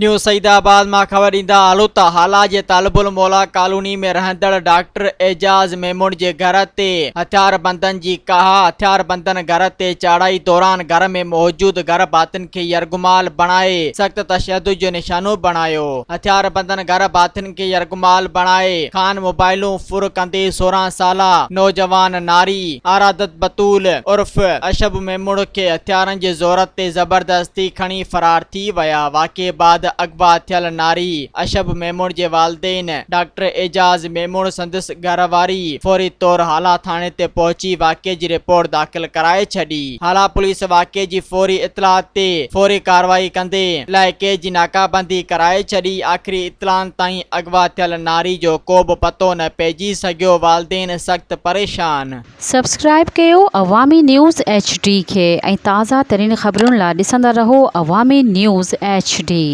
نيو سعيد آباد مان خبر ڏيندا هلون ته هالا جي طالب الموليٰ ڪالوني ۾ رهندڙ ڊاڪٽر اعجاز ميمڻ جي گهر تي هٿياربندن جي ڪاهه، هٿياربندن گهر تي چاڙهائي دوران گهر ۾ موجود گهر ڀاتين کي يرغمال بڻائي سخت تشدد جو نشانو بڻايو، هٿياربندن گهر ڀاتين کي يرغمال بڻائي کان موبائلون ڦر ڪندي 16 سالا نوجوان ناري آرادت بتول عرف اشب ميمڻ کي هٿيارن جي زور تي زبردستي کڻي فرار ٿي ويا، واقعي بعد اغوا ٿيل ناري اشب ميمڻ جي والدين ڊاڪٽر اعجاز ميمڻ سندس گهر واري فوري طور هالا ٿاڻي تي پهچي واقعي جي رپورٽ داخل ڪرائي ڇڏي، هالا پوليس واقعي جي فوري اطلاع تي فوري ڪارروائي ڪندي علائقي جي ناڪابندي ڪرائي ڇڏي، آخري اطلاعن تائين اغوا ٿيل ناري جو ڪوبه پتو نه پئجي سگهيو، والدين سخت پريشان. سبسڪرائيب ڪيو عوامي نيوز ايڇ ڊي کي ۽ تازه ترين خبرن لا ڏسندا رهو عوامي نيوز ايڇ ڊي.